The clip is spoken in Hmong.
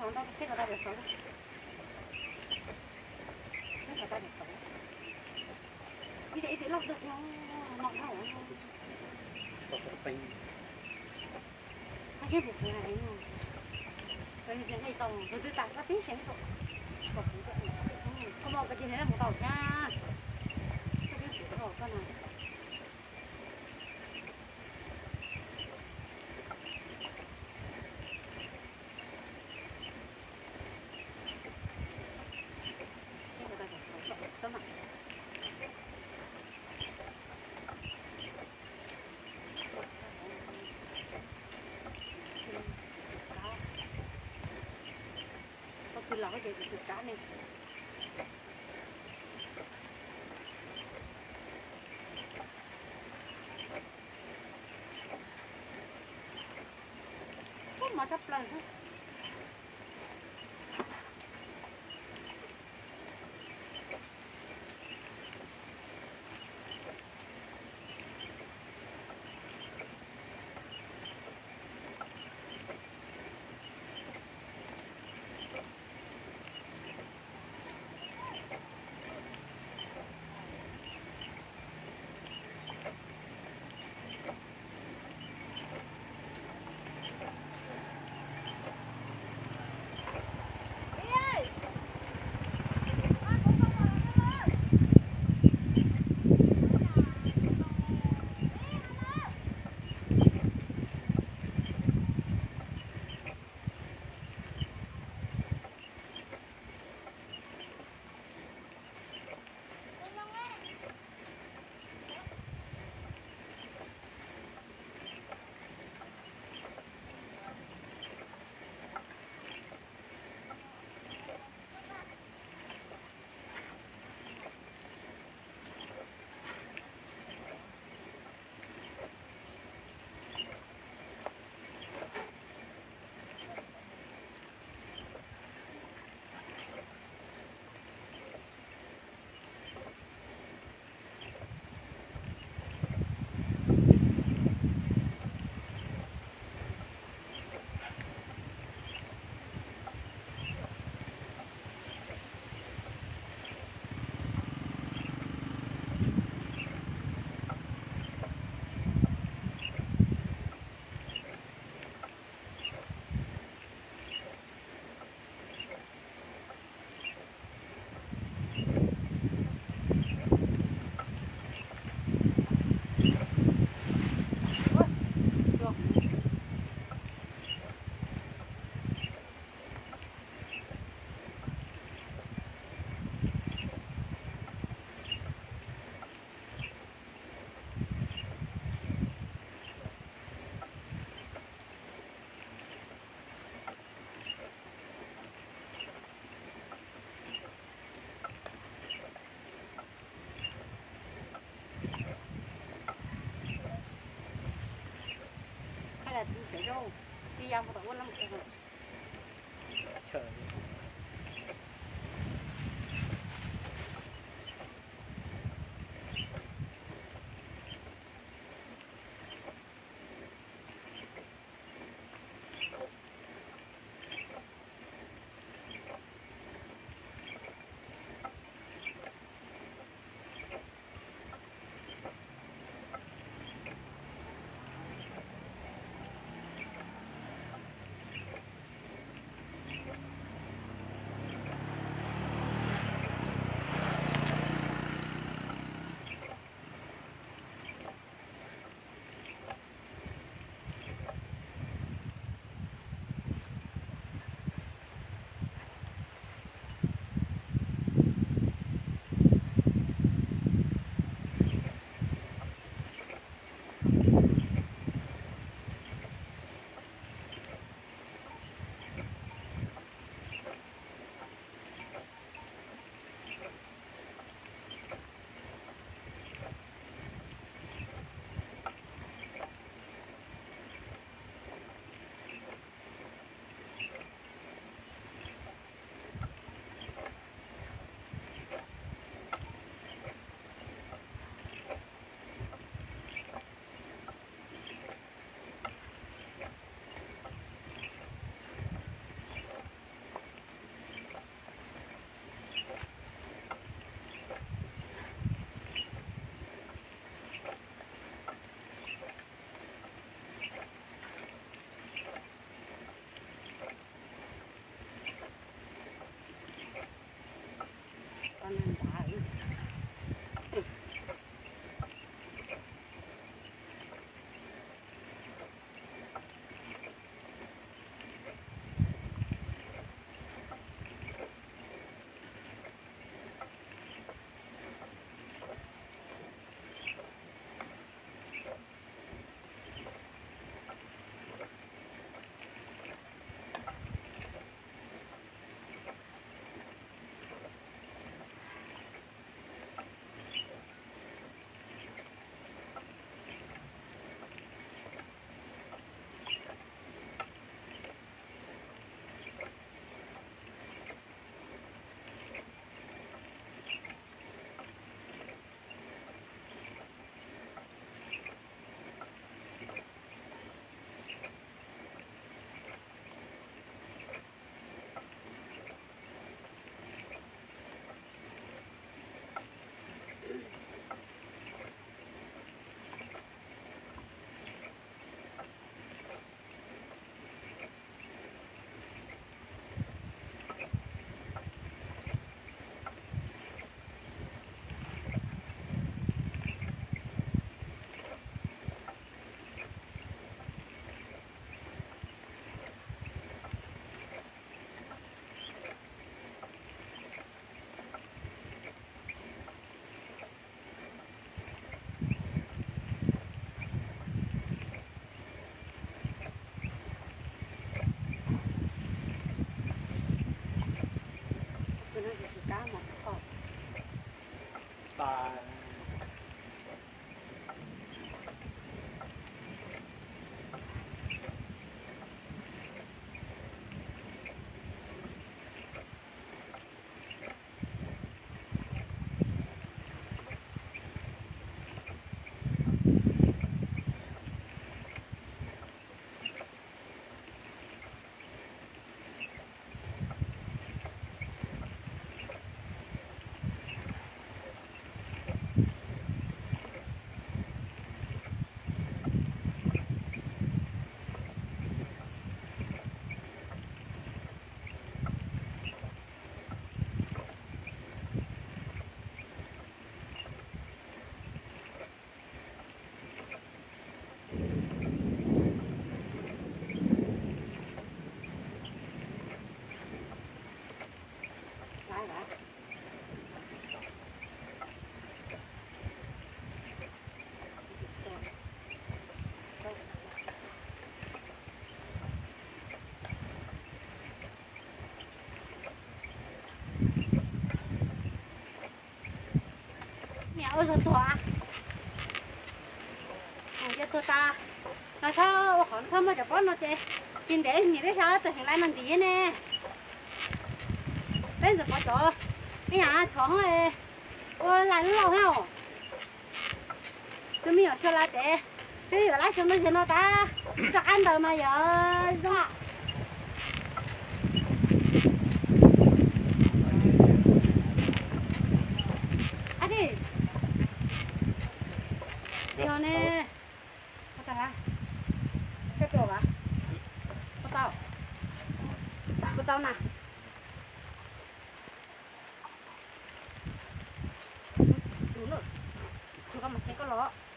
Ntau, peb kom tau tias xauv. Peb kom tau tias xauv. Ib tias ib tias loj tiag tiag no na. Xauv pem. Koj siab puv puv na. Koj tias nej tau tus twg tas koj tib seev rau. Koj mus koj cia li mus tau thiab. Koj siab puv rau koj na. Koj twb los ces kuv tsum kab ne. Ub, mov tshaj plaws xwb. Koj lam tiv pem rau, tiv ya mus tom ua laj mus. Niam ua zog tuag, ua tuag tas, no txhob ua qhov txhob muaj cov pob no ces tsis ntev niam peb xyov txawm heev lawm no ntxiv ne. Peb ntxawm pov cov, peb nyuam txhov ua laj loj thiab os. Tus me nyuam xyuas lawm ces twb yuav lab xyoo no xyoo no tas, rov qab ntawd mas yog zoo. Ab tsi, yog ne, koj tau, koj tau na, koj mas xeeb koj los.